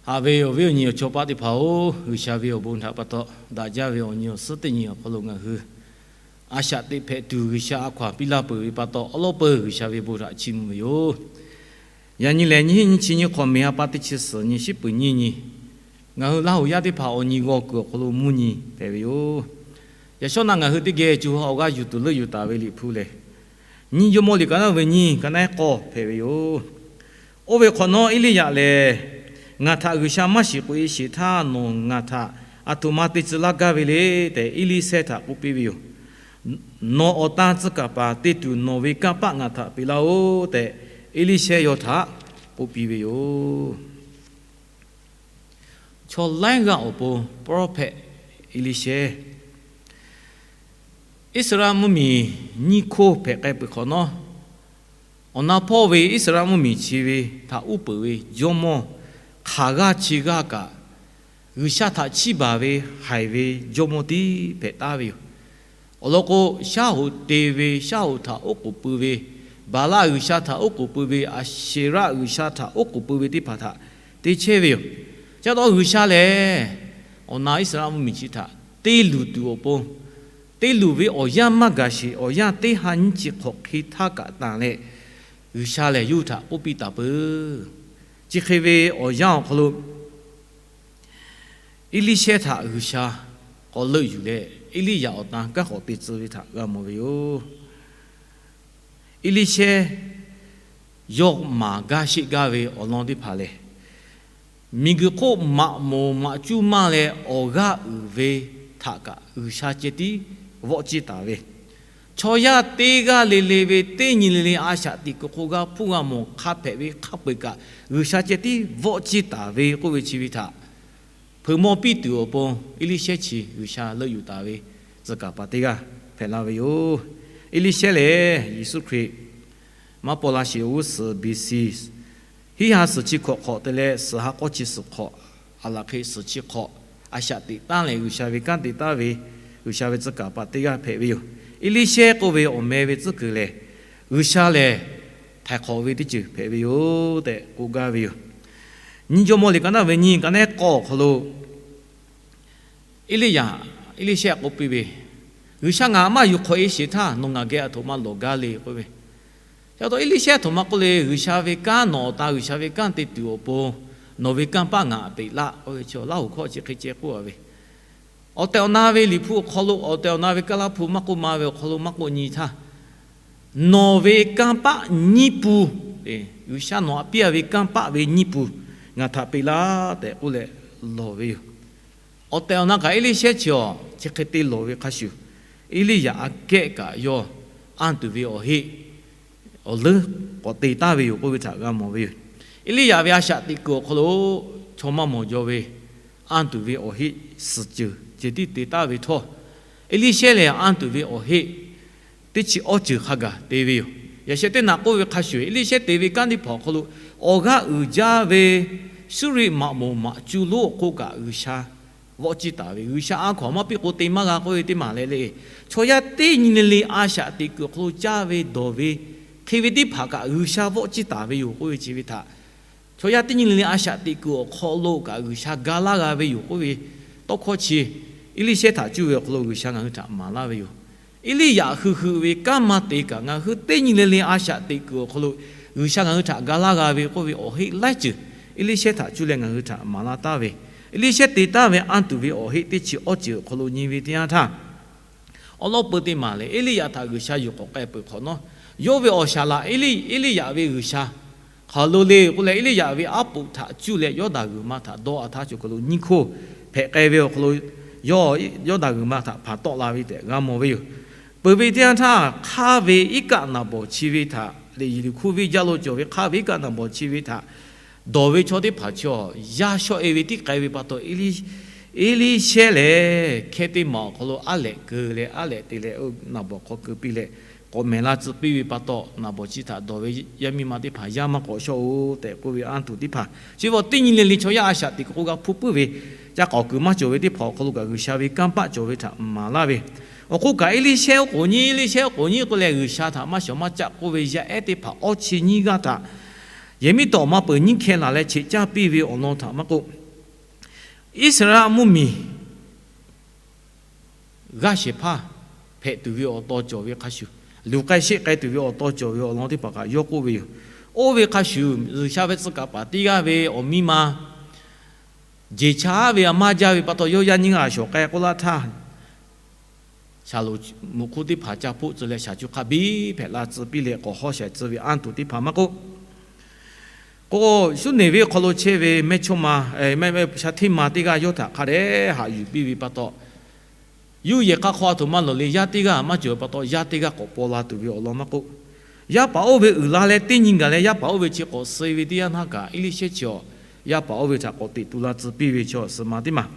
Haꞈ ve awˬ viˉ awˬ nyi awˬ chaw paˆ teˇ hpaˍ-oˬ, G'uiˬsha ve awˬ bon htaꞈ pa taw, daꞈ jaˇ ve awˬ nyi awˬ suhˉ teˇ nyi awˬ hk'aw lo ngaˬ hui a shaꞈ teꞈ hpehꞈ tuˬ G'uiˬsha a hkaw-anˬ piˇ laˇ peuˬ ve pa taw, awˉ lawˉ peuˬ G'uiˬsha ve bon htaꞈ chiˇ mvuh ve yoˬ. Yaꞈ nyi lehˬ, nyiˇ hinˉ nyiˇ chi nyiˇ hk'awꞈ, May ha pa teˇ chi suhˍ nyi, shiˉ peuˬ nyiˇ nyi, ngaˬ hui Laˇ huˍ yaˇ teˇ hpaˍ awˬ nyi g'aw kuiˬ awˬ hk'aw lo mvuhˇ nyi hpehꞈ ve yoˬ. Yaꞈ shawˉ naˆ ngaˬ hui teˇ geh co ha awˬ g'aˇ yuˬ tuˬ leuˆ yuˬ taˍ ve Liꞈ hpu lehˬ, nyiˇ Jawˇmawˇ liꞈ ka naˉ ve nyiˇ, ka naˉ k'awˇ hpehꞈ ve yoˬ. Oˇ ve hk'awꞈ nawˉ, Eˇliˇyaꞈ lehˬ ngaˬ htaꞈ G'uiˬsha maˇ shiˍ k'oꞈ-e sheˍ htaˇ, nawˬ ngaˬ htaꞈ aˬ htoꞈ ma te tcuh laˇ gaˇ ve le tehꞈ, Eˇliˇshehˇ htaꞈ k'oˆ piˇ ve yoˬ. Nawˬ awˬ tan tcuh kaˍ paˍ te tuˬ nawˬ ve kanˇ paˆ ngaˬ htaꞈ peꞈ laˇ-oˆ tehꞈ, Eˇliˇshehˇ yawˇ htaꞈ k'oˆ piˇ ve yoˬ. Chaw laiˉ g'aˇ awˬ pon prophet Eˇliˇshehˇ, Iˉsaˍreˍlaˆ mvuhˇmiˬ nyiˇ hkoˇ hpehꞈ k'ai peuˬ hk'awꞈ nawˉ, awˬ na hpawˇ ve Iˉsaˍreˍlaˆ mvuhˇmiˬ chi ve htaꞈ uˉ peunˍ ve jawˇmawˇ, hk'aˬ g'aˇ chi g'aˇ kaꞈ G'uiˬsha htaꞈ chiˇ baˬ ve haiˬ ve jawˇmawˇ tiˉ hpehꞈ taˍ ve yoˬ. Awˬ lawn k'o, shaˉ hoꞈ te ve, shaˉ hoꞈ htaꞈ oˉ k'oˍ pui ve, Baˍlaˆ g'uiˬsha htaꞈ oˉ k'oˍ pui ve, Aˍsheˍraˆ g'uiˬsha htaꞈ oˉ k'oˍ pui ve teˇ hpaˍ htaꞈ te chehˇ ve yoˬ. Chi pa taw G'uiˬsha lehˬ, awˬ na Iˉsaˍreˍlaˆ mvuhˇmiˬ chi htaꞈ te luˬ tuˬ awˬ pon, te luˬ ve awˬ yanˇ maˇ gaˬ sheˍ. Awˬ yanˇ teˇ ha nyiˇ chi hk'awꞈ hk'e htaˇ kaꞈ tanˬ leh, G'uiˬsha lehˬ yawˇ hui htaꞈ k'oˆ piˇ taˍ peuˬ. Chi hk'e ve awˬ yanˇ awˬ hk'aw lo Eˇliˇshehˇ htaꞈ G'uiˬsha k'awꞈ leuˆ yuˬ leh, Eˇliˇyaꞈ awˬ tan kanˉ k'awꞈ te tcuh ve htaꞈ g'a mawˬ ve yoˬ. Eˇliˇshehˇ yawˇ maˍ gaˇ sheˆ gaˇ ve awˬ lawn teˇ hpaˍ lehˬ, miˬguiˬ hk'oˆ maꞈ moˍ maꞈ cuˇ maˇ leh awˬ g'aˇ uiˍ ve htaꞈ kaꞈ G'uiˬsha ceh tiˉ vawˆ ciˇ taˍ ve, chaw yaˇ teˇ g'aˇ le le ve teˇ nyi le le a shaꞈ teꞈ kuiˬ hk'o g'a hpuˇ g'a mawˬ hk'a hpehꞈ ve hk'a peu-eˬ kaꞈ G'uiˬsha ceh tiˉ vawˆ ciˇ taˍ ve k'oˆ ve chi ve htaꞈ hpeuꞈ maw piˇ tuˬ awˬ pon, Eˇliˇshehˇ chi G'uiˬsha leuˆ yuˬ taˍ ve tcuh kaˍ paˍ teˇ g'aˇ hpehꞈ la ve yoˬ. Eˇliˇshehˇ lehˬ, Yeˍsuˆ Hkriꞈ maˇ paw la sheˍ awˬ g'uˇ suhˍ B C hiˉ ha suhˍ chi hkawꞈ hk'awꞈ te leh suhˍ ha k'awˇ chi suhˍ hk'awꞈ, aˬ laˬ hk'e suhˍ chi hk'awꞈ, a shaꞈ teꞈ taˉ leh G'uiˬsha ve kanˉ te taˍ ve, G'uiˬsha ve tcuh kaˍ paˍ teˇ g'aˇ hpehꞈ ve yoˬ. Eˇliˇshehˇ k'oˆ ve awˬ meh ve tcuhˉ kuiˬ lehˬ, G'uiˬsha lehˬ htaiˍ hk'awꞈ ve teˇ ceuˬ hpehꞈ ve yoˬ tehꞈ k'oˆ gaˇ ve yoˬ. Nyiˇ Jawˇmawˇ liꞈ ka naˉ ve nyiˇ, ka naˉ k'awˇ awˬ hk'aw lo Eˇliˇyaꞈ, Eˇliˇshehˇ k'oˆ piˇ ve, G'uiˬsha ngaˬ maˇ yuˬ hk'awꞈ-e sheˍ htaˇ, nawˬ ngaˬ geh aˬ htoꞈ ma lawˬ gaˇ le k'oˆ ve. Chi pa taw Eˇliˇshehˇ aˬ htoꞈ ma k'oˆ le, G'uiˬsha ve kanˉ, nawˬ awˬ tan G'uiˬsha ve kanˉ te tuˬ awˬ pon nawˬ ve kanˇ paˆ ngaˬ peꞈ laˇ k'oˆ ve chi Laˇ huˍ hkawˇ chi hk'e ceh k'oˆ a ve, awˬ tehˬ awˬ na ve Liꞈ hpu awˬ hk'aw lo, awˬ tehˬ awˬ na ve Kaˇlaˇ hpu maˇ k'oˆ ma ve awˬ hk'aw lo maˇ k'oˆ nyi htaˇ, nawˬ ve kanˇ paˆ nyiˇ pun, G'uiˬsha nawˬ htaꞈ piˇ a ve kanˇ paˆ ve nyiˇ pun ngaˬ htaꞈ peꞈ laˇ tehꞈ k'oˆ leh lawˬ ve yoˬ. Awˬ tehˬ awˬ na kaꞈ Eˇliˇshehˇ chi awˬ chi hk'e te lawˬ ve hk'a shuˍ, Eˇliˇyaꞈ aꞈ kehˉ kaꞈ yawˇ anˇ tuˬ ve awˬ heˆ awˬ leuˉ k'awꞈ te taˍ ve yoˬ k'oˆ ve htaꞈ g'a mawˬ ve yoˬ. Eˇliˇyaꞈ ve a shaꞈ teꞈ kuiˬ awˬ hk'aw lo chaw maˇ mawˬ jaw ve anˇ tuˬ ve awˬ heˆ suhˍ ceuˬ ceh tiˉ te taˍ ve htawˇ, Eˇliˇshehˇ lehˬ anˇ tuˬ ve awˬ heˆ teˇ chi awˇ ceuˬ hk'a gaˬ te ve yoˬ. Yaꞈ sheh teˇ naꞈ k'oˆ ve hk'a shuˍ, Eˇliˇshehˇ te ve kanˉ teˇ hpaˍ awˬ hk'aw lo awˬ g'aˇ uiˍ jaˇ ve Suˇriˆ maꞈ moˍ maꞈ cuˇ lonˉ awˬ hk'oˆ kaꞈ G'uiˬsha vawˆ ciˇ taˍ ve, G'uiˬsha a hkaw-anˬ maˇ piˇ k'o te maˇ g'a k'oˆ ve teˇ maˬ leh le, chaw yaˇ teˇ nyi le le a shaꞈ teꞈ kuiˬ awˬ hk'aw lo caˇ ve dawˬ ve hk'e ve teˇ hpaˍ kaꞈ G'uiˬsha vawˆ ciˇ taˍ ve yoˬ k'oˆ ve chi ve htaꞈ chaw yaˇ teˇ nyi le le a shaꞈ teꞈ kuiˬ awˬ hk'aw lo kaꞈ G'uiˬsha ga laˇ g'a ve yoˬ k'oˆ ve tawˇ hkawˇ chi, Eˇliˇshehˇ htaꞈ cuˇ ve awˬ hk'aw lo G'uiˬsha ngaˬ hui htaꞈ maˍ laˇ ve yoˬ. Eˇliˇyaꞈ hui hui ve kanˉ maˇ te kaꞈ ngaˬ hui teˇ nyi le le a shaꞈ teꞈ kuiˬ awˬ hk'aw lo G'uiˬsha ngaˬ hui htaꞈ ga laˇ g'a ve k'oˆ ve awˬ heˆ laiˉ ceuˬ Eˇliˇshehˇ htaꞈ cuˇ leh ngaˬ hui htaꞈ maˍ laˇ taˍ ve, Eˇliˇshehˇ te taˍ ve anˇ tuˬ ve awˬ heˆ teˇ chi awˇ ceuˬ awˬ hk'aw lo nyi ve teˇ yanˇ htaˇ, awˬ lawˉ peu teˇ maˬ lehˬ, Eˇliˇyaꞈ htaꞈ G'uiˬsha yuˬ k'awꞈ k'ai peuˬ hk'awꞈ nawˉ, yawˇ ve awˬ shaˍ laꞈ Eˇliˇyaꞈ ve G'uiˬsha hk'aˬ lo le k'oˆ leh, Eˇliˇyaꞈ ve aˉ poꞈ htaꞈ cuˇ leh Yawˇdanˍ g'uiˬ ma htaꞈ dawˇ a htaˇ, chi hk'aw lo nyiˇ hkoˇ hpehꞈ k'ai ve awˬ hk'aw lo, Yawˇdanˍ g'uiˬ ma htaꞈ hpanˍ tawˆ la ve tehꞈ g'a mawˬ ve yoˬ. Peuˬ ve teˇ yanˇ htaˇ, hk'aˇ ve iˉ kaˆ naˍ bawˍ chi ve htaꞈ, Liꞈ yiˍ liꞈ hkuˇ venˇ jaˇ lo cawˬ ve hk'aˇ ve iˉ kaˆ naˍ bawˍ chi ve htaꞈ dawˬ ve chaw teˇ hpaˍ chi awˬ yaˇ shawˆ e ve tiˉ k'ai ve pa taw, Eˇliˇshehˇ lehˬ hkehˇ teˇ maˬ awˬ hk'aw lo aˉ lehꞈ keu leh aˉ lehꞈ te leh naˍ bawˍ hk'aw keu piˇ leh k'awꞈ mehˍ la tcuh piˇ ve pa taw, naˍ bawˍ chi htaꞈ dawˬ ve yaˇ miˇ ma teˇ hpaˍ yaˇ maˇ k'awꞈ shawˆ-oˬ tehꞈ k'oˆ ve anˇ tuˬ teˇ hpaˍ chi ve teˇ nyi le le chaw yaˇ a shaꞈ teꞈ kuiˬ hk'oˆ g'a hpuˇ puiˉ ve, ca k'awꞈ kuiˬ maˇ cawˬ ve teˇ hpaˍ awˬ hk'aw lo kaꞈ G'uiˬsha ve kanˇ paˆ cawˬ ve htaꞈ maˍ laˇ ve. Awˬ hk'oˆ kaꞈ Eˇliˇshehˇ oˉ k'oˍ nyiˇ, Eˇliˇshehˇ oˉ k'oˍ nyiˇ k'oˆ leh G'uiˬsha htaꞈ maˇ shawˍ maˇ caˆ k'oˆ ve yaˇ ehˉ teˇ hpaˍ awˇ chi nyiˇ g'aˇ htaꞈ yehˬ miˉ tawˍ ma peuˬ nyiˇ hkeh laˬ leh cheꞈ caˇ piˇ ve awˬ lawn htaꞈ maˇ k'oˆ, Iˉsaˍreˍlaˆ mvuhˇmiˬ g'aˇ shehˍ hpaˇ hpehꞈ tuˬ ve awˬ taw cawˬ ve hk'a shuˍ, luˬ k'ai sheˆ k'ai tuˬ ve awˬ taw cawˬ ve awˬ lawn teˇ hpaˍ kaꞈ yawˇ k'oˆ ve yoˬ. Oˇ ve hk'a shuˍ, G'uiˬsha ve tcuh kaˍ paˍ teˇ g'aˇ ve awˬ miˇ ma jeˬ cha ve a maˇ jaˇ ve pa taw, yawˇ yaˇ nyiˇ g'aˇ shawˍ k'ai k'oˆ laˇ htaˇ, Shaˍlonˍ mvuhꞈ hk'oˆ teˇ hpaˍ ca hpoˆ tcuh leh shaˍ cuˇ hk'a biˇ hpehꞈ la tcuh piˇ leh k'awꞈ hawˉ shaiˍ tcuh ve anˇ tuˬ teˇ hpaˍ maˇ k'oˆ, k'o, Suˉneˍ venˇ hk'aw lo chehˇ ve mehˇchawˇma, shaˉ hteˇ ma teˇ g'aˇ yawˇ htaꞈ hk'a dehꞈ haꞈ yuˬ piˇ ve pa taw, yuˇ yehˬ hk'aˇ hk'aw a htoꞈ ma lawˬ le, yaˇ teˇ g'aˇ maˇ cawˬ ve pa taw, yaˇ teˇ g'aˇ k'awꞈ paw la tuˬ ve awˬ lawn maˇ k'oˆ, yaˇ paˍ oˇ ve uiˍ la leh teˇ nyi gaˬ leh yaˇ paˍ oˇ ve chi k'awꞈ suh ve teˇ yanˇ htaˇ kaꞈ, Eˇliˇshehˇ chi awˬ yaˇ paˍ oˇ ve htaꞈ k'awꞈ teꞈ tu la tcuh piˇ ve chi awˬ suhˍ ma teˇ maˬ,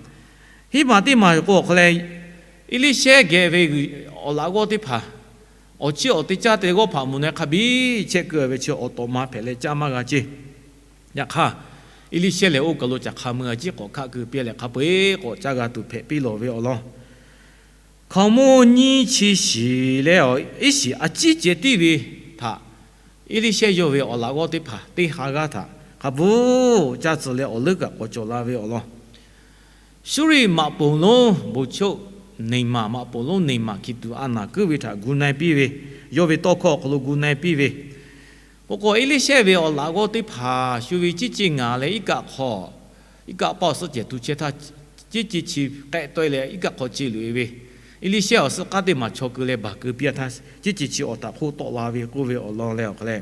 hiˉ maˬ teˇ maˬ k'o awˬ hk'aw leh, Eˇliˇshehˇ geh ve awˬ laꞈ g'awˇ teˇ hpaˍ awˬ chiˇ awˬ te caˇ te g'awˇ hpaꞈ mvuhˬ naw hk'a biˇ chehˇ keu ve chi awˬ tawꞈ ma hpehꞈ leh caˇ maˇ g'a ceˇ. Yaꞈ hk'aˇ, Eˇliˇshehˇ lehˬ oˇ kaˬ lo caˬ hk'a mui a ciˉ k'awꞈ hkaˆ keu piˇ leh hk'a peu-eˬ k'awꞈ caˇ g'a tuˬ hpehꞈ piˇ lawˬ ve awˬ lawn, hkaoˍmonˇ nyiˇ chi shiˍ leh iˉ shiˍ a ciˉ ceh tiˉ ve htaꞈ Eˇliˇshehˇ yawˇ ve awˬ laꞈ g'awˇ teˇ hpaˍ teˇ ha g'aˇ htaꞈ hk'a bvuhˬ caˇ tcuh leh awˬ leuˉ kaꞈ k'awꞈ cawˬ la ve awˬ lawn, Suˇriˆ maꞈ poˍ lonˉ bon choˆ Neˍmaˬ, maꞈ poˍ lonˉ Neˍmaˬ hkiˬ tuˬ a naˬ kuiˉ ve htaꞈ gu na-e piˇ ve, yawˇ ve tawˇ hkawˇ awˬ hk'aw lo gu na-e piˇ ve, k'o k'o, Eˇliˇshehˇ ve awˬ laꞈ g'awˇ teˇ hpaˍ shu ve ciˉ ceˇ ngaˬ leh iˉ kaˆ hk'aw, iˉ kaˆ paˇ awˬ suhˉ cehˬ tu chehˇ htaˇ, ciˉ ceˇ chi k'ehˆ tawˆ-e leh iˉ kaˆ hk'aw ce luꞈ-e ve, Eˇliˇshehˇ awˬ suhˉ k'aˉ teˇ maˬ chaw keu leh baˬ keu piˇ-a htaˇ, ciˉ ceˇ chi awˬ htaꞈ hk'oˆ tawˆ la ve k'oˆ ve awˬ lawn leh awˬ hk'aw leh,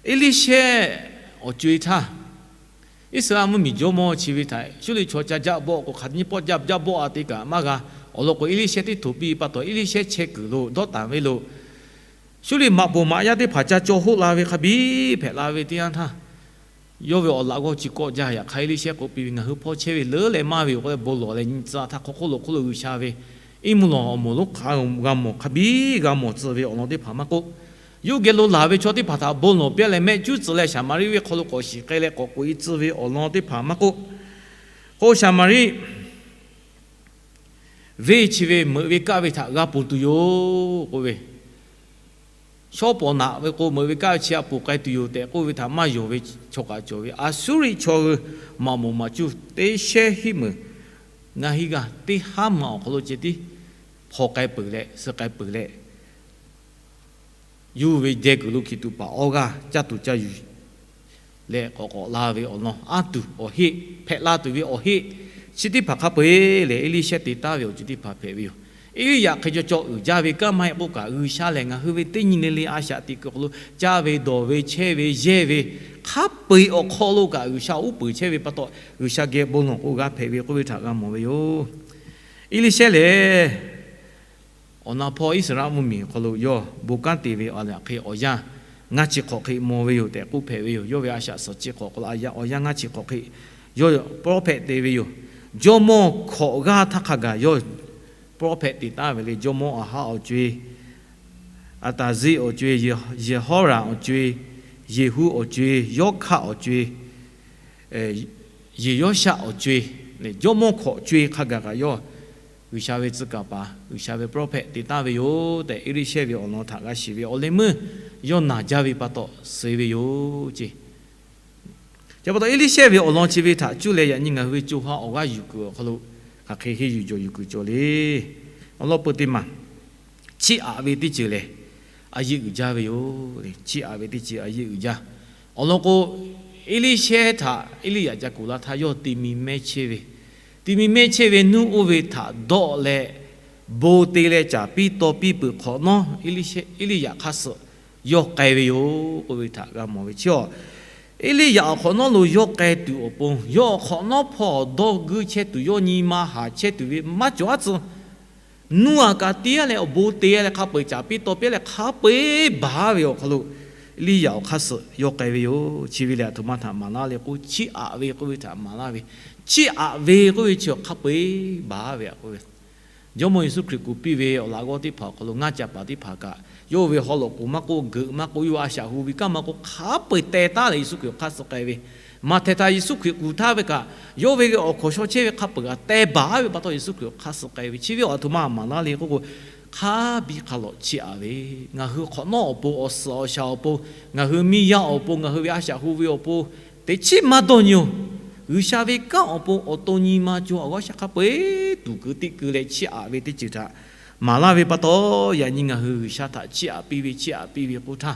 Eˇliˇshehˇ awˬ co-e htaˇ, Iˉsaˍreˍlaˆ mvuhˇmiˬ jawˇmawˇ chi ve htaꞈ Suˇriˆ chaw ca jaˆ bawˆ k'o, hk'aˬ nyiˇ pawˆ jaˆ jaˆ bawˆ-a te kaꞈ maˇ g'a. Awˬ lawn k'o, Eˇliˇshehˇ teˇ htoꞈ piˇ pa taw, Eˇliˇshehˇ chehˇ kuiˬ lo dawˇ tanˍ ve lo, Suˇriˆ maꞈ poˍ maꞈ yaˇ teˇ hpaˍ ca caw hoˆ la ve hk'a biˇ hpehꞈ la ve teˇ yanˇ htaˇ, yawˇ ve awˬ laꞈ g'awˇ chi kawˆ jaˇ. Yaꞈ hk'aˇ, Eˇliˇshehˇ k'oˆ piˇ ve, Ngaˬ hui hpawˇ chehˇ ve leuˉ leh maˇ ve yoˬ k'oˆ leh, bon lawˬ leh nyi tcuh-a htaˇ, hk'aw hk'oˆ lo hk'oˆ lo G'uiˬsha ve iˉ mvuhˇ lawˬ awˬ moˍ lonˉ hk'a g'a mawˬ hk'a biˇ g'a mawˬ tcuh ve awˬ lawn teˇ hpaˍ maˇ k'oˆ, yawˇ geh lo laˬ ve chaw teˇ hpaˍ htaꞈ bon lawˬ piˇ leh mehˆ cuˉ tcuh leh, Saˍmaˍriˆ venˇ hk'aw lo k'awꞈ shiˍ k'ai leh k'awꞈ k'oꞈ-e tcuh ve awˬ lawn teˇ hpaˍ maˇ k'oˆ, k'o, Saˍmaˍriˆ venˇ chi ve meuꞈ ve kaˆ ve htaꞈ g'a ponˬ tuˬ yoˬ k'oˆ ve, shaw pawnˍ naꞈ ve k'o, meuꞈ ve kaˆ ve chi htaꞈ ponˬ k'ai tuˬ yoˬ tehꞈ k'oˆ ve htaꞈ maˇ yonˍ ve chaw kaꞈ cawˬ ve, Aˍsuˇriˆ chaw hui maꞈ moˍ maꞈ cuˇ teˇ shehnˉ hiˉ meunˍ ngaˇ hinˉ g'aˇ teˇ haˉ ma awˬ hk'aw lo ceh tiˉ hpaw k'ai peuˬ leh, suh k'ai peuˬ leh, yuˇ ve deh kuiˬ lo hkiˬ tuꞈ paˍ awˇ g'aˇ caˇ tuˬ caˇ yuˬ leh k'awꞈ k'awꞈ la ve awˬ lawn, anˇ tuˬ awˬ heˆ, hpehꞈ la tuˬ ve awˬ heˆ chi teˇ hpaˍ hk'a peu-eˬ lehˬ, Eˇliˇshehˇ te taˉ ve awˬ ceuˬ teˇ hpaˍ hpehꞈ ve yoˬ. Eˇliˇyaꞈ hk'e caw caw uiˍ jaˇ ve kanˉ maˇ heˆ k'oˆ kaꞈ, G'uiˬsha lehˬ ngaˬ hui ve teˇ nyi le le a shaꞈ teꞈ kuiˬ awˬ hk'aw lo caˇ ve, dawˬ ve, chehˇ ve, yehˇ ve, hk'a peu-eˬ awˬ hk'aw lo kaꞈ G'uiˬsha uˉ peunˍ chehˇ ve pa taw, G'uiˬsha geh bon lawˬ k'o g'a hpehꞈ ve k'oˆ ve htaꞈ g'a mawˬ ve yoˬ. Eˇliˇshehˇ lehˬ, awˬ na hpawˇ Iˉsaˍreˍlaˆ mvuhˇmiˬ awˬ hk'aw lo yawˇ bon kanˉ te ve awˬ laꞈ hk'e awˬ yanˇ ngaˇ chi hk'awꞈ hk'e mawˬ ve yoˬ tehꞈ k'oˆ hpehꞈ ve yoˬ. Yawˇ ve a shaꞈ suhˍ chi hk'awꞈ k'o, awˬ yanˇ ngaˇ chi hk'awꞈ hk'e yawˇ prophet te ve yoˬ. Jawˇmawˇ hkawꞈ g'aˇ htaˇ hk'a gaˬ yawˇ prophet te taˍ ve le. Jawˇmawˇ Aˍhaˆ awˬ co-e, Aˍtaˍziˆ awˬ co-e, Yeˍhawˇraˍ awˬ co-e, Yeˍhuˆ awˬ co-e, Yawˇhkaˆ awˬ co-e, Yeˍyawˇshaˆ awˬ co-e, jawˇmawˇ hkawꞈ co-e hk'a gaˬ kaꞈ yawˇ G'uiˬsha ve tcuh kaˍ paˍ, G'uiˬsha ve prophet te taˍ ve yoˬ tehꞈ, Eˇliˇshehˇ ve awˬ lawn htaꞈ g'a shiˍ ve awˬ leh meuˇ yawˇ naˬ jaˇ ve pa taw suh ve yoˬ ceˇ. Chi pa taw, Eˇliˇshehˇ ve awˬ lawn chi ve htaꞈ cuˇ leh yaꞈ nyi ngaˬ hui ve co ha awˬ g'aˇ yuˬ kuiˬ awˬ hk'aw lo hk'aˬ hk'e henˇ yuˬ jawˬ yuˬ kuiˬ cawˬ le. Awˬ lawn peu teˇ maˬ, chiˇ aꞈ ve teˇ ceuˬ lehˬ, a yeˆ uiˍ jaˇ ve yoˬ. Chiˇ aꞈ ve teˇ ceuˬ a yeˆ uiˍ jaˇ. Awˬ lawn k'o, Eˇliˇshehˇ htaꞈ Eˇliˇyaꞈ ca kuˬ la htaˇ yawˇ ti mi mehˇ chehˇ ve, ti mi mehˇ chehˇ ve nuˇ oˇ ve htaꞈ dawˆ leh, bon te leh caˍ piˇ taw piˇ peuˬ hk'awꞈ nawˉ, Eˇliˇyaꞈ hk'aˇ suh yawˇ k'ai ve yoˬ k'oˆ ve htaꞈ g'a mawˬ ve chi a. Eˇliˇyaꞈ awˬ hk'awꞈ nawˉ lo yawˇ k'ai tuˬ awˬ pon, yawˇ awˬ hk'awꞈ nawˉ hpawˇ dawˇ guiˇ chehˇ tuˬ, yawˇ nyi ma haˍ chehˇ tuˬ ve maˇ cawˬ aˉ tcuh. Nuˇ aꞈ kaꞈ tiˉ leh awˬ bon te leh hk'a peu-eˬ caˍ piˇ taw piˇ leh hk'a peu-eˬ baˬ ve awˬ hk'aw lo, Eˇliˇyaꞈ awˬ hk'aˇ suh yawˇ k'ai ve yoˬ. Chi ve lehˬ, aˬ htoꞈ ma htaꞈ maˍ laˇ le k'o, chiˇ aꞈ ve k'oˆ ve htaꞈ maˍ laˇ ve, chiˇ aꞈ ve k'oˆ ve chi awˬ hk'a peu-eˬ baˬ ve aꞈ k'oˆ ve Jawˇmawˇ Yeˍsuˆ Hkriꞈ kuˬ piˇ ve awˬ laꞈ g'awˇ teˇ hpaˍ awˬ hk'aw lo ngaˇ ca paˍ teˇ hpaˍ kaꞈ, yawˇ ve haw loꞈ k'oˍ maˇ k'oˆ, geuꞈ maˇ k'oˆ, yawˇ a shaꞈ hu ve kanˉ maˇ k'oˆ, hk'a peu-eˬ teh taˉ leh Yeˍsuˆ Hkriꞈ awˬ hk'aˇ suh k'ai ve. Maꞈhtehˍ htaꞈ Yeˍsuˆ Hkriꞈ kuˬ htaˇ ve kaꞈ, yawˇ ve awˬ hkawnˍ shaw chehˇ ve hk'a peu-eˬ kaꞈ teh baˬ ve pa taw, Yeˍsuˆ Hkriꞈ awˬ hk'aˇ suh k'ai ve. Chi ve awˬ aˬ htoꞈ ma maˍ laˇ le k'oˆ k'o, hk'a biˇ hk'a lawꞈ chiˇ aꞈ ve, ngaˬ hui hk'awꞈ nawˉ awˬ pon, awˬ suhˍ awˬ shaˍ awˬ pon, ngaˬ hui miˇ yaˇ awˬ pon, ngaˬ hui ve a shaꞈ hu ve awˬ pon, teꞈ chiˉ maˇ dawˇ nyi-oˬ. G'uiˬsha ve kanˉ awˬ pon awˬ to nyi ma co awˬ g'awˇ shaˉ hk'a peu-eˬ tuˬ keu teˇ keu leh chiˇ aꞈ ve teˇ ceuˬ htaꞈ maˍ laˇ ve pa taw, yaꞈ nyi ngaˬ hui G'uiˬsha htaꞈ chiˇ aꞈ piˇ ve, chiˇ aꞈ piˇ ve k'oˆ htaˇ,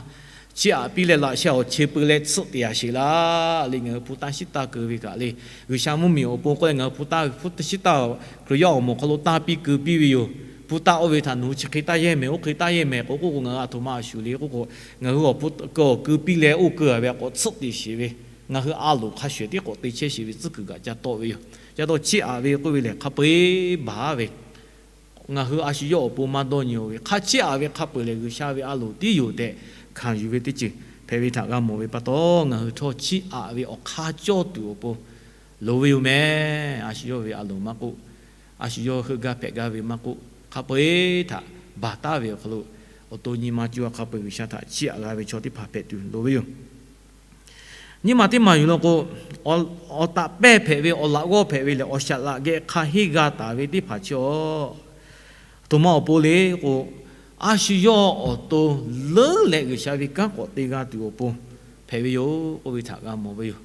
chiˇ aꞈ piˇ leh laꞈ sheh awˬ cheu peu leh tsuhˆ te-a sheˍ laˇ le. Ngaˬ hui hpu taˇ shiˉ taˇ keu ve kaꞈ le, G'uiˬsha mvuhˇmiˬ awˬ pon k'oˆ leh ngaˬ hui hpu taˇ, hpu taˇ shiˉ taˇ Hkriꞈ yaˇ awˬ moˍ awˬ hk'aw lo taˇ piˇ keu piˇ ve yoˬ. Hpu taˇ oˇ ve htaꞈ nawˬ hui chi hk'e taˇ yehˇ mehˍ, oˇ hk'e taˇ yehˇ mehˍ k'oˆ k'oˆ k'o, ngaˬ hui a htoꞈ ma a shuˍ le k'oˆ k'o, ngaˬ hui awˬ hpu keu awˬ keu piˇ leh oˇ keu-a ve k'awꞈ tsuhˆ te sheˍ ve, ngaˬ hui a loˍ hk'a shuˍ tiˉ k'awꞈ te chehˇ sheˍ ve tcuhˉ kuiˬ kaꞈ ca tawˆ ve yoˬ. Ca taw chiˇ aꞈ ve k'oˆ ve lehˬ hk'a peu-eˬ baˬ ve, ngaˬ hui a shu yawˇ awˬ pon maˇ dawˇ nyi-oˬ ve hk'a chiˇ aꞈ ve hk'a peu-eˬ lehˬ, G'uiˬsha ve a loˍ tiˉ yoˬ tehꞈ hkanˍ yuˬ ve teˇ ceuˬ hpehꞈ ve htaꞈ g'a mawˬ ve pa taw, ngaˬ hui htawˇ chiˇ aꞈ ve awˬ hk'aˇ cawˇ tuˬ awˬ pon loˍ ve yoˬ mehˍ. A shu yawˇ ve a loˍ maˇ k'oˆ, a shu yawˇ heuˆ gaˇ hpehꞈ gaˇ ve maˇ k'oˆ, hk'a peu-eˬ htaꞈ baˬ taˉ ve awˬ hk'aw lo, awˬ to nyi ma co-a hk'a peu-eˬ G'uiˬsha htaꞈ chiˇ aꞈ g'a ve chaw teˇ hpaˍ hpehꞈ tuˬ loˍ ve yoˬ. Nyiˇ maˬ teˇ maˬ yuˬ law k'o, awˬ taꞈ pehˇ hpehꞈ ve, awˬ laꞈ g'awˇ hpehꞈ ve lehˬ, awˬ shaˍ laꞈ geh hk'a henˇ g'a taˍ ve teˇ hpaˍ chi-a, a htoꞈ ma awˬ pon le k'o, a shu yawˇ awˬ to leuˉ leh G'uiˬsha ve kanˉ k'awꞈ te g'a tuˬ awˬ pon hpehꞈ ve yoˬ k'oˆ ve htaꞈ g'a mawˬ ve yoˬ.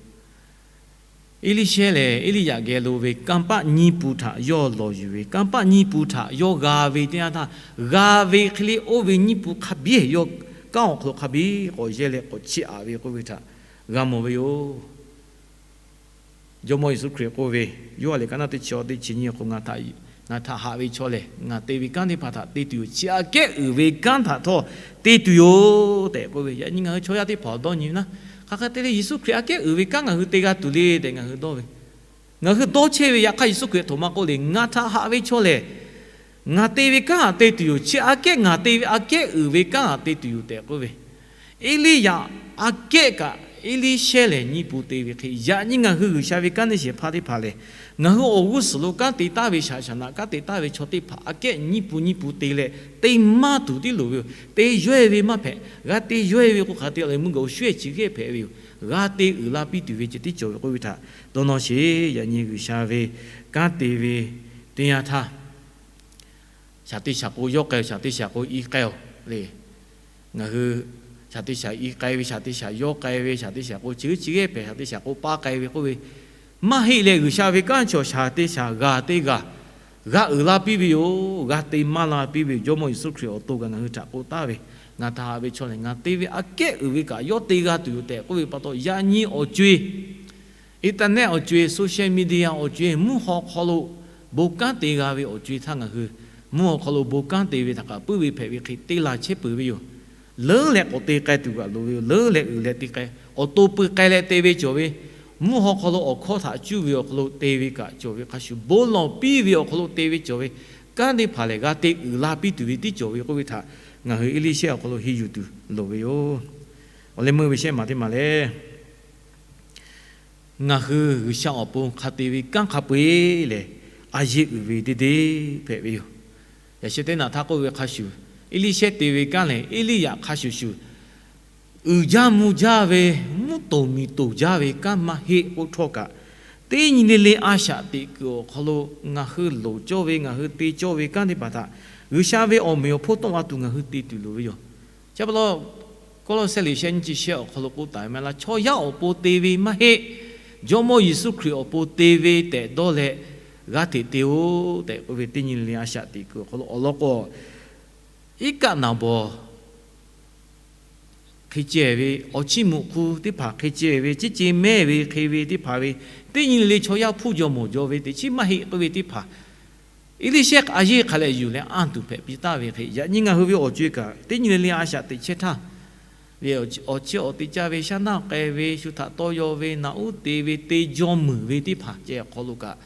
Eˇliˇshehˇ lehˬ, Eˇliˇyaꞈ geh lo ve kanˇ paˆ nyiˇ pun htaꞈ yawˇ lawˬ yuˬ ve, kanˇ paˆ nyiˇ pun htaꞈ yawˇ g'a ve teˇ yanˇ htaˇ, g'a ve hk'e le oˇ ve nyiˇ pun hk'a biˇ yawˇ kanˉ awˬ hk'aw lo hk'a biˇ k'awꞈ yehˇ leh k'awꞈ chiˇ aꞈ ve k'oˆ ve htaꞈ g'a mawˬ ve yoˬ. Jawˇmawˇ Yeˍsuˆ Hkriꞈ k'oˆ ve, Yoˇhanˬ liꞈ ka naˇ teˇ chi awˬ teˇ chi nyiˇ awˬ hk'aw, ngaˬ htaꞈ haꞈ ve chaw lehˬ, ngaˬ te ve kanˉ teˇ hpaˍ htaꞈ te tuˬ yoˬ. Chi aꞈ kehˉ uiˍ ve kanˉ htaꞈ htawˇ te tuˬ yoˬ tehꞈ k'oˆ ve. Yaꞈ nyi ngaˬ hui chaw yaˇ teˇ hpaˍ awˬ dawˇ nyi ve naˉ, hk'aˬ hk'e te leh Yeˍsuˆ Hkriꞈ aꞈ kehˉ uiˍ ve kanˉ ngaˬ hui te g'a tuˬ le tehꞈ ngaˬ hui dawˇ ve, ngaˬ hui dawˇ chehˇ ve yaꞈ hk'aˇ, Yeˍsuˆ Hkriꞈ htoꞈ ma k'oˆ le, ngaˬ htaꞈ haꞈ ve chaw lehˬ, ngaˬ te ve kanˉ htaꞈ te tuˬ yoˬ. Chi aꞈ kehˉ ngaˬ te ve aꞈ kehˉ uiˍ ve kanˉ htaꞈ te tuˬ yoˬ tehꞈ k'oˆ ve. Eˇliˇyaꞈ aꞈ kehˉ kaꞈ Eˇliˇshehˇ lehˬ nyiˇ pun te ve hk'e, yaꞈ nyi ngaˬ hui G'uiˬsha ve kanˉ neˇ shehˍ hpaˇ teˇ hpaˍ lehˬ, ngaˬ hui awˬ g'uˇ suhˍ lo kanˉ te taˍ ve shaˍ shaˍ naꞈ kanˉ te taˍ ve chaw teˇ hpaˍ aꞈ kehˉ nyiˇ pun nyiˇ pun te leh te maˇ tuˬ tiˉ loˍ ve yoˬ. Te yawehˇ ve maˇ hpehꞈ. G'a te yawehˇ ve k'o hk'aˬ te leh mvuhˇ gaˬ awˬ shuˉ ehˉ chi gehˇ hpehꞈ ve yoˬ. G'a te uiˍ la piˇ tuˬ ve ceh tiˉ cawˬ ve k'oˆ ve htaꞈ dawˇ nawˇ sheˍ. Yaꞈ nyi G'uiˬsha ve kanˉ te ve teˇ yanˇ htaˇ, shaˍ te shaˍ k'o yawˇ k'ai-oˬ, shaˍ te shaˍ k'o i k'ai-oˬ le. Ngaˬ hui shaˍ te shaˍ i k'ai ve, shaˍ te shaˍ yawˇ k'ai ve, shaˍ te shaˍ k'o chi g'euˆ chi g'ehˇ hpehꞈ, shaˍ te shaˍ k'o paˇ k'ai ve k'oˆ ve maˇ heˆ leh, G'uiˬsha ve kanˉ chaw shaˍ te shaˍ g'a te g'a, g'a uiˍ la piˇ ve yoˬ. G'a te maˇ la piˇ ve yoˬ. Jawˇmawˇ Yeˍsuˆ Hkriꞈ awˬ to kaꞈ ngaˬ hui htaꞈ k'oˆ taˍ ve, ngaˬ htaꞈ haꞈ ve chaw lehˬ, ngaˬ te ve aꞈ kehˉ uiˍ ve kaꞈ yawˇ te g'a tuˬ yoˬ tehꞈ k'oˆ ve pa taw, yaꞈ nyi awˬ co-e, internet awˬ co-e, social media awˬ co-e, mvuhˇ haw hk'aw lo bon kanˉ te g'a ve awˬ co-e htaˇ ngaˬ hui mvuhˇ haw hk'aw lo bon kanˉ te ve htaꞈ kaꞈ puiˉ ve hpehꞈ ve hk'e te la chehˇ peuˬ ve yoˬ. Leuˉ leh k'awꞈ te k'ai tuˬ kaꞈ loˍ ve yoˬ. Leuˉ leh uiˍ leh te k'ai, awˬ to pui k'ai leh te ve cawˬ ve, mvuhˇ haw hk'aw lo awˬ hkawˇ htaꞈ cuˇ ve awˬ hk'aw lo te ve kaꞈ cawˬ ve hk'a shuˍ, bon lawˬ piˇ ve awˬ hk'aw lo te ve cawˬ ve kanˉ teˇ hpaˍ lehˬ, g'a te uiˍ la piˇ tuˬ ve tiˉ cawˬ ve k'oˆ ve htaꞈ ngaˬ hui Eˇliˇshehˇ awˬ hk'aw lo henˇ yuˬ tuˬ loˍ ve yoˬ. Awˬ leh meuˇ ve shehˆ maˬ teˇ maˬ lehˬ, ngaˬ hui G'uiˬsha awˬ pon hk'a te ve kanˉ hk'a peu-eˬ lehˬ, a yeˇ uiˍ ve deˇ deˇ hpehꞈ ve yoˬ. Yaꞈ sheh teˇ naꞈ htaˇ k'oˆ ve hk'a shuˍ, Eˇliˇshehˇ te ve kanˉ lehˬ, Eˇliˇyaꞈ hk'a shuˍ shuˍ uiˍ jaˇ mvuh jaˇ ve, mvuhˇ toˍ miˬ toˍ jaˇ ve kanˉ maˇ heˆ k'oˆ htawˇ kaꞈ, teˇ nyi le le a shaꞈ teꞈ kuiˬ awˬ hk'aw lo ngaˬ hui loˍ cawˇ ve, ngaˬ hui te cawˇ ve kanˉ teˇ hpaˍ htaꞈ G'uiˬsha ve awˬ meꞈ awˬ hponˇ tawˆ la tuˬ ngaˬ hui te tuˬ loˍ ve yoˬ. Chi pa taw, Kawˇlawˇsehˇ liꞈ shehˆ nyiˇ chi shehˆ awˬ hk'aw lo k'oˆ taˍ ve maˇ heˆ laˇ, chaw yaˇ awˬ pon te ve maˇ heˆ, Jawˇmawˇ Yeˍsuˆ Hkriꞈ awˬ pon te ve tehꞈ dawˇ leh g'a hteꞈ te-oˬ tehꞈ k'oˆ ve, teˇ nyi le le a shaꞈ teꞈ kuiˬ awˬ hk'aw lo awˬ lawn k'o, iˉ kaˆ naˍ bawˬ hk'e ceh ve, awˬ chiˇ mvuhꞈ hk'u teˇ hpaˍ hk'e ceh ve, ciˉ ce mehˇ ve hk'e ve teˇ hpaˍ ve, teˇ nyi le le chaw yaˇ hpuˇ jaw mawˬ jaw ve teꞈ chiˉ maˇ heˆ k'oˆ ve teˇ hpaˍ, Eˇliˇshehˇ a yeˇ hk'a leh yuˬ leh anˇ tuˬ hpehꞈ piˇ taˍ ve hk'e, yaꞈ nyi ngaˬ hui ve awˬ co-e kaꞈ teˇ nyi le le a shaꞈ teꞈ chehˇ htaˇ ve, awˬ chiˇ awˬ te caˇ ve, shaˉ naˆ k'ai ve, shu htaꞈ tawˇ yaw ve, naꞈ uˉ te ve, te jaw muiˬ ve teˇ hpaˍ ceh awˬ hk'aw lo kaꞈ,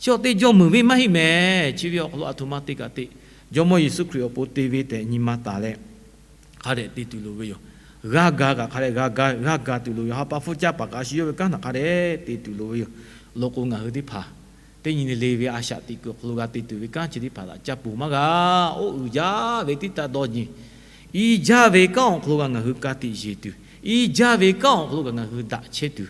chi awˬ te jaw muiˬ ve maˇ heˆ mehˍ. Chi ve awˬ hk'aw lo a htoꞈ ma te kaꞈ te, Jawˇmawˇ Yeˍsuˆ Hkriꞈ awˬ pon te ve tehꞈ nyi ma taˍ leh, hk'a dehꞈ te tuˬ loˍ ve yoˬ. G'a ga kaꞈ hk'a dehꞈ g'a ga, g'a ga tuˬ loˍ yoˬ. Ha pa hpfuhˇ caˇ paˍ kaꞈ a shu yawˇ ve kanˉ htaꞈ hk'a dehꞈ te tuˬ loˍ ve yoˬ. Awˬ lawn k'o, ngaˬ hui teˇ hpaˍ teˇ nyi le le ve a shaꞈ teꞈ kuiˬ awˬ hk'aw lo g'a te tuˬ ve kanˉ chi teˇ hpaˍ htaꞈ ca ponˬ maˇ g'a. Oˇ uiˍ jaˇ ve teˇ taˇ dawˇ nyi, i jaˇ ve kanˉ awˬ hk'aw lo g'a ngaˬ hui ka tiꞈ yeˬ tuˬ, i jaˇ ve kanˉ awˬ hk'aw lo g'a ngaˬ hui daꞈ chehˇ tuˬ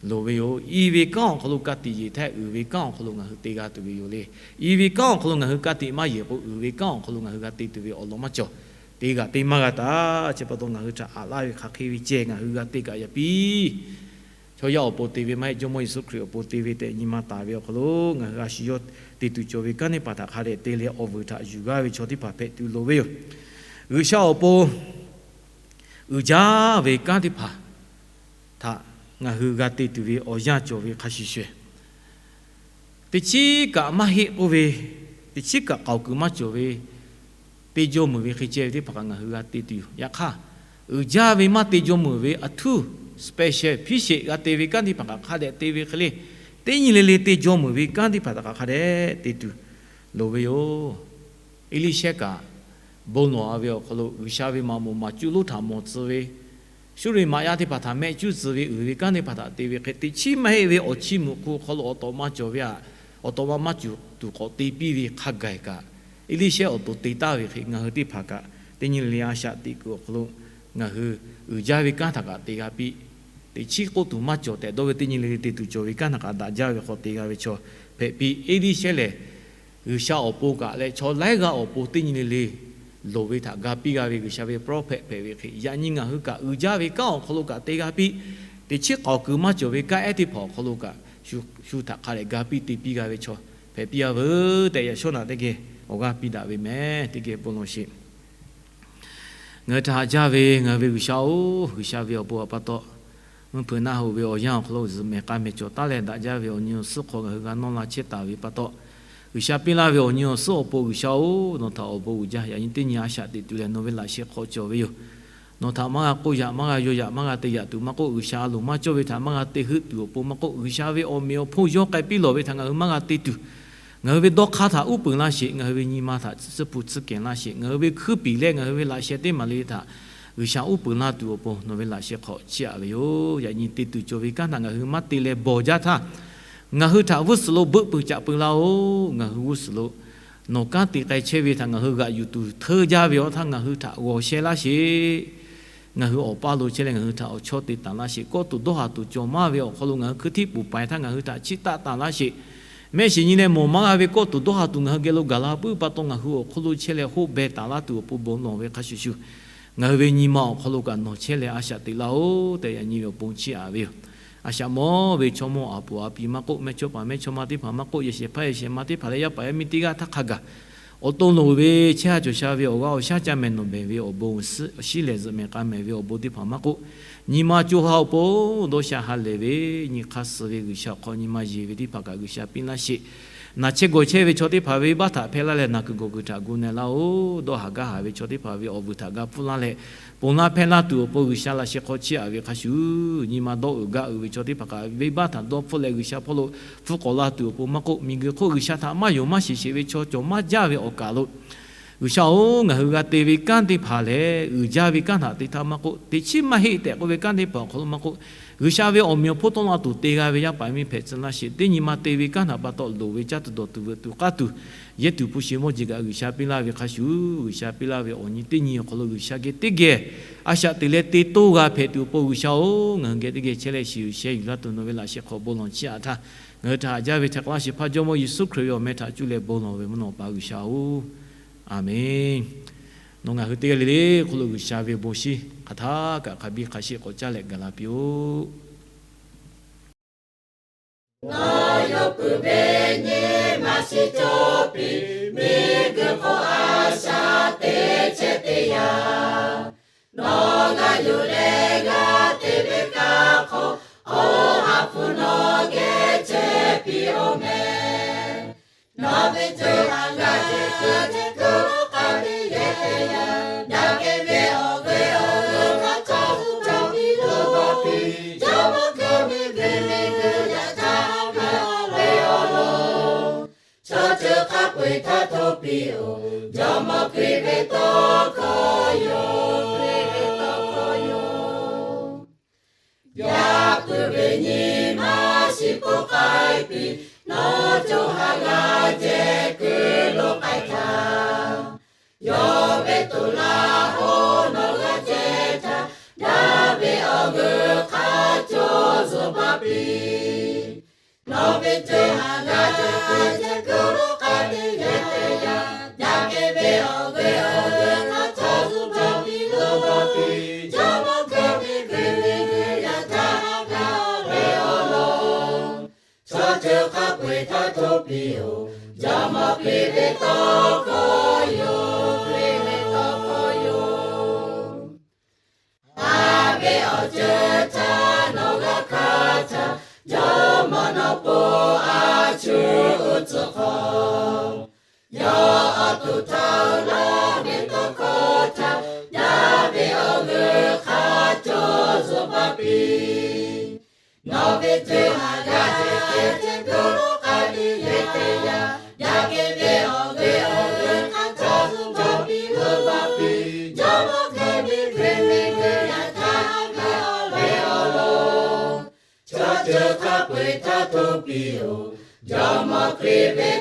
loˍ ve yoˬ. I ve kanˉ awˬ hk'aw lo ka tiꞈ yeˬ htaˇ, uiˍ ve kanˉ awˬ hk'aw lo ngaˬ hui te g'a tuˬ ve yoˬ le. I ve kanˉ awˬ hk'aw lo ngaˬ hui ka tiꞈ maˇ yeˬ k'o, uiˍ ve kanˉ awˬ hk'aw lo ngaˬ hui g'a te tuˬ ve awˬ lawn maˇ cawˬ. Te g'aꞈ te maˇ g'a taˍ. Chi pa taw ngaˬ hui htaꞈ aꞈ laˇ ve hk'aˬ hk'e ve ceh ngaˬ hui g'a te kaꞈ yaꞈ piˇ. Chaw yaˇ awˬ pon te ve maˇ heˆ, Jawˇmawˇ Yeˍsuˆ Hkriꞈ awˬ pon te ve tehꞈ nyi ma taˍ ve awˬ hk'aw lo ngaˬ hui a shu yawˇ te tuˬ cawˬ ve kanˉ teˇ hpaˍ htaꞈ hk'a dehꞈ te leh awˬ vuiˬ htaꞈ yuˬ gaˇ ve chaw teˇ hpaˍ hpehꞈ tuˬ loˍ ve yoˬ. G'uiˬsha awˬ pon uiˍ jaˇ ve kanˉ teˇ hpaˍ htaꞈ ngaˬ hui g'a te tuˬ ve awˬ yanˇ cawˬ ve hk'a shuˍ shuˍ, teˇ chiˉ kaꞈ maˇ heˆ k'oˆ ve, teˇ chiˉ kaꞈ k'aoˍ kuiˬ maˇ cawˬ ve, te jaw meuˍ ve hk'e ceh ve teˇ hpaˍ kaꞈ ngaˬ hui g'a te tuˬ yoˬ. Yaꞈ hk'aˇ, uiˍ jaˇ ve maˇ te jaw meuˍ ve a htuˇ special hpiˇ sheˍ g'a te ve kanˉ teˇ hpaˍ kaꞈ hk'a dehꞈ te ve hk'e le, teˇ nyi le le te jaw meuˍ ve kanˉ teˇ hpaˍ htaꞈ kaꞈ hk'a dehꞈ te tuˬ loˍ ve yoˬ. Eˇliˇshehˇ kaꞈ bon lawˬ-a ve awˬ hk'aw lo G'uiˬsha ve maꞈ moˍ maˍ cuˇ lonˉ htaꞈ mawˬ tcuh ve, Suˇriˍ maꞈ yaˇ teˇ hpaˍ htaꞈ mehˆ cuˇ tcuh ve, uiˍ ve kanˉ teˇ hpaˍ htaꞈ te ve hk'e, teˇ chiˉ maˇ heˆ ve awˬ chiˇ mvuhꞈ hk'oˆ awˬ hk'aw lo awˬ tawꞈ ma cawˬ ve, awˬ tawꞈ ma maˇ cawˬ tuˬ k'awꞈ te piˇ ve hk'a gaˬ kaꞈ, Eˇliˇshehˇ awˬ to te taˍ ve hk'e ngaˬ hui teˇ hpaˍ kaꞈ teˇ nyi le le a shaꞈ teꞈ kuiˬ awˬ hk'aw lo ngaˬ hui uiˍ jaˇ ve kanˉ htaꞈ kaꞈ te g'a piˇ. Teˇ chiˉ k'oˆ tuˬ maˇ cawˬ tehꞈ dawˇ ve teˇ nyi le le te tuˬ cawˬ ve kanˉ htaꞈ kaꞈ daꞈ jaˇ ve hk'aw te g'a ve chaw hpehꞈ piˇ. Eˇliˇshehˇ lehˬ, G'uiˬsha awˬ pon kaꞈ leh chaw laiˉ g'aˇ awˬ pon teˇ nyi le le loˍ ve htaꞈ ga piˇ g'a ve G'uiˬsha ve prophet hpehꞈ ve hk'e, yaꞈ nyi ngaˬ hui kaꞈ uiˍ jaˇ ve kanˉ awˬ hk'aw lo kaꞈ te g'a piˇ. Teˇ chiˉ k'aoˍ kuiˬ maˇ cawˬ ve kanˉ ehˉ teˇ hpaˍ awˬ hk'aw lo kaꞈ shu htaꞈ hk'a dehꞈ ga piˇ te piˇ g'a ve chaw hpehꞈ piˇ-a veuˬ tehꞈ yaꞈ shawˉ naꞈ teˇ geh awˬ g'aˇ piˇ daꞈ ve mehˍ. Teˇ geh bon lawˬ sheˍ. Ngaˬ hui htaꞈ haꞈ jaˇ ve ngaˬ hui ve G'uiˬsha-oˬ, G'uiˬsha ve awˬ bon awˬ pa taw, mvuhˇ hpeuꞈ naˆ hoꞈ ve awˬ yanˇ awˬ hk'aw lo zuhꞈ mehˍ k'a mehˍ cawˬ taˉ leh daꞈ jaˇ ve awˬ nyi awˬ suhˉ hk'aw ngaˬ hui g'a nawˇ la chehˇ taˍ ve pa taw, G'uiˬsha piˇ laˇ ve awˬ nyi awˬ suhˉ awˬ pon G'uiˬsha-oˬ, nawˬ htaꞈ awˬ bon uiˍ jaˇ. Yaꞈ nyi teˇ nyi a shaꞈ teꞈ tuˬ leh nawˬ ve laꞈ sheh hk'aw cawˬ ve yoˬ. Nawˬ htaꞈ maˇ g'a k'oˆ yaꞈ, maˇ g'a yaw yaꞈ, maˇ g'a te yaꞈ tuˬ maˇ k'oˆ, G'uiˬsha a loˍ maˇ cawˇ ve htaꞈ maˇ g'a te heuˆ tuˬ awˬ pon maˇ k'oˆ, G'uiˬsha ve awˬ meꞈ awˬ hponˇ yawˇ k'ai piˇ lawˬ ve htaꞈ ngaˬ hui maˇ g'a te tuˬ, ngaˬ hui ve dawˇ hk'aˇ htaꞈ uˉ peunˍ laˇ sheˍ. Ngaˬ hui ve nyi ma htaꞈ tsuhˇ hpu tsuhˇ kehˬ laˇ sheˍ. Ngaˬ hui ve hkuiˉ piˍ leh ngaˬ hui ve laꞈ sheh teˇ maˬ le htaꞈ G'uiˬsha uˉ peunˍ laˇ tuˬ awˬ pon nawˬ ve laꞈ sheh hk'aw chiˇ aꞈ ve yoˬ. Yaꞈ nyi te tuˬ cawˬ ve kanˉ htaꞈ ngaˬ hui maˇ te leh bawˬ jaˇ htaˇ, ngaˬ hui htaꞈ g'uˇ suhˍ lo beuˆ peuˬ caꞈ peuˬ laˇ-oˬ. Ngaˬ hui g'uˇ suhˍ lo nawˬ kanˉ te k'ai chehˇ ve htaꞈ ngaˬ hui g'aꞈ yuˬ tuˬ hteˇ jaˇ ve awˬ htaˇ ngaˬ hui htaꞈ g'awˬ sheh laˇ sheˍ. Ngaˬ hui awˬ paˇ lo chehˇ leh ngaˬ hui htaꞈ awˬ chawˇ te taˍ laˇ sheˍ. Kawˆ tuˬ dawˇ haˍ tuˬ cawˬ maˇ ve awˬ hk'aw lo ngaˬ hui hkui htiˇ puˍ paiˍ htaˇ ngaˬ hui htaꞈ chiˇ taˆ taˍ laˇ sheˍ. Mehˆ shiˍ nyi leh mawˬ maˇ g'a ve kawˆ tuˬ dawˇ haˍ tuˬ ngaˬ hui geh lo gaˬ la puiˉ pa taw ngaˬ hui awˬ hk'aw lo chehˇ leh hoˆ beh taˍ laˇ tuˬ awˬ pon bon lawˬ ve hk'a shuˍ shuˍ, ngaˬ hui ve nyi ma awˬ hk'aw lo kaꞈ nawˬ chehˇ leh a shaꞈ teꞈ laˇ-oˬ tehꞈ yaꞈ nyi ve awˬ pon chiˇ aꞈ ve yoˬ. A shaꞈ mawˇ ve chaw mawˇ aˬ puˍ aˬ pi maˇ k'oˆ, mehˇchawˇ paˍ mehˇchawˇma teˇ hpaˍ maˇ k'oˆ, yehˬ shehˍ hpaˇ yehˬ shehˍ ma teˇ hpaˍ leh yaˇ paˍ yaˇ miˇ teˇ g'aˇ htaˇ hk'a gaˬ awˬ to loˍ ve chehˇ ha cawˬ sha ve awˬ g'aˇ awˬ shaˉ caˇ mehˍ nawˬ behˬ ve awˬ bon, shiˉ lehˬ zuhꞈ mehˍ k'a mehˍ ve awˬ bon teˇ hpaˍ maˇ k'oˆ, nyi ma co ha awˬ pon dawˇ sha ha lehˬ ve nyi hk'aˇ suh ve G'uiˬsha awˬ hk'aw nyi ma yeˬ ve teˇ hpaˍ kaꞈ G'uiˬsha piˇ laˇ sheˍ. Naˬ chehˇ gawˬ chehˇ ve chaw teˇ hpaˍ ve venˇbaˆ htaꞈ hpehˇ laˇ leh naˬ kuiˬ gawˬ kuiˬ htaꞈ gu na laˇ-oˬ. Dawˇ haˍ gaˇ haˍ ve chaw teˇ hpaˍ ve awˬ vuiˬ htaꞈ ga pfuhˇ laˇ leh, ponˬ laˇ hpehˇ laˇ tuˬ awˬ pon G'uiˬsha laꞈ sheh hk'aw chiˇ aꞈ ve hk'a shuˍ, nyi ma dawˇ uiˍ gaˇ uiˍ ve chaw teˇ hpaˍ kaꞈ venˇbaˆ htaꞈ dawˇ hpfuhˇ leh G'uiˬsha hpawˇ lo hpfuhˇ k'awꞈ laˇ tuˬ awˬ pon maˇ k'oˆ, miˬguiˬ hk'oˆ G'uiˬsha htaꞈ maˇ yonˍ maˇ shiˍ sheˍ ve chaw cawˬ maˇ jaˇ ve awˬ kaˬ lo G'uiˬsha-oˬ, ngaˬ hui g'a te ve kanˉ teˇ hpaˍ lehˬ, uiˍ jaˇ ve kanˉ htaꞈ te htaˇ maˇ k'oˆ, teˇ chiˉ maˇ heˆ tehꞈ k'oˆ ve kanˉ teˇ hpaˍ awˬ hk'aw lo maˇ k'oˆ, G'uiˬsha ve awˬ meꞈ awˬ hponˇ tawˆ la tuˬ te g'a ve yaˇ paˍ miˇ hpehꞈ tcuh laˇ sheˍ. Teˇ nyi ma te ve kanˉ htaꞈ pa taw loˍ ve caˇ tuˬ dawˬ tuˬ veuꞈ tuˬ k'aˇ tuˬ, yehˇ tuˬ hpu shi mawˇ jeˬ kaꞈ G'uiˬsha piˇ laˇ ve hk'a shuˍ, G'uiˬsha piˇ laˇ ve awˬ nyi teˇ nyi awˬ hk'aw lo G'uiˬsha geh teˇ geh a shaꞈ teꞈ leh te toˇ g'a hpehꞈ tuˬ awˬ pon G'uiˬsha-oˬ, ngaˬ hui geh teˇ geh chehˇ leh shiˍ uiˍ sheh yuˬ laˇ tuˬ nawˬ ve laꞈ sheh hk'aw bon lawˬ chiˇ aꞈ htaˇ, ngaˬ hui htaꞈ haꞈ jaˇ ve htaiˍ hk'aˇ laˇ shehˍ hpaˇ Jawˇmawˇ Yeˍsuˆ Hkriꞈ ve awˬ meh htaꞈ cuˇ leh bon lawˬ ve mvuhˇ naw pa G'uiˬsha-oˬ, Aˍmenˍ. Nawˬ ngaˬ hui teˇ g'aˇ le le hk'oˆ lo G'uiˬsha ve bon shiˍ hk'aˬ htaˇ kaꞈ hk'a biˇ hk'a sheˆ k'awꞈ caˇ leh gaˬ la piˇ-oˆ. Nawˬ yawˇ peuˬ ve nyi ma shiˍ cawˬ piˇ, miˬguiˬ hk'oˆ a shaꞈ teꞈ chehˇ teˇ yanˇ, nawˬ g'a yuˬ leh g'a te ve kaꞈ hk'aw, Awˬ ha hpu nawˬ geh chehˇ piˇ-oˬ mehˍ. Nawˬ ve ceuˬ htaꞈ g'a te kuˬ k'ai ve yehˬ teˇ yanˇ, daꞈ kehˬ ve awˬ g'euˆ awˬ g'euˆ hk'a cawˬ cawˬ piˇ lo baˬ piˇ, Jawˇmawˇ Hkriꞈ miˬguiˬ miˬguiˬ yaꞈ caˇ ve awˬ lawn, chaw ceuˬ hk'a peu-eˬ htaꞈ hto piˇ-oˬ, Jawˇmawˇ Hkriꞈ ve tawˇ hkawˇ yoˬ, Hkriꞈ ve tawˇ hkawˇ yoˬ. Yaꞈ puiˉ ve nyi ma shiˍ k'oˆ k'ai piˇ, nawˬ co ha g'a jehˬ kuiˬ lo k'ai htaˇ, yawˇ ve toꞈ laˇ hoˉ nawˬ g'a jehˬ htaˇ, daꞈ ve awˬ g'euˆ hk'a cawˬ zuhˬ baˬ piˇ. Nawˬ ve ceuˬ haˍ g'a ceh kuiˬ lo k'aˇ te yaˇ te yaˇ, yaꞈ k'e ve awˬ g'euˆ awˬ g'euˆ hk'a chaw zuhˆ baˬ piˇ lo baˬ piˇ, Jawˇmawˇ Hkriꞈ ve Hkriꞈ ve g'uiˬ yaˇ htaꞈ haꞈ ve awˬ lawn, chaw ceuˬ hk'a peu-eˬ htaꞈ hto piˇ-oˬ. Jawˇmawˇ Hkriꞈ ve tawˇ hkawˇ yoˬ, Hkriꞈ ve tawˇ hkawˇ yoˬ. Haꞈ ve awˬ ceuˬ htaꞈ nawˬ g'a hkanˍ htaˇ, Jawˇmawˇ nawˬ po a shu uˉ tcuhˍ hk'awꞈ. Yawˇ awˬ to htaꞈ laˇ ve tawˇ hkawˇ htaꞈ yaˇ ve awˬ g'euˆ hk'a cawˬ zuhˆ baˬ piˇ. Nawˬ ve ceuˬ haˍ g'a ceh kuiˬ lo k'aˇ te yaˇ te yaˇ, yaꞈ k'e ve awˬ g'euˆ awˬ g'euˆ hk'a chaw zuhˆ baˬ piˇ lo baˬ piˇ, Jawˇmawˇ Hkriꞈ ve Hkriꞈ ve g'uiˬ yaˇ htaꞈ haꞈ ve awˬ lawn, chaw ceuˬ hk'a peu-eˬ htaꞈ hto piˇ-oˬ. Jawˇmawˇ Hkriꞈ ve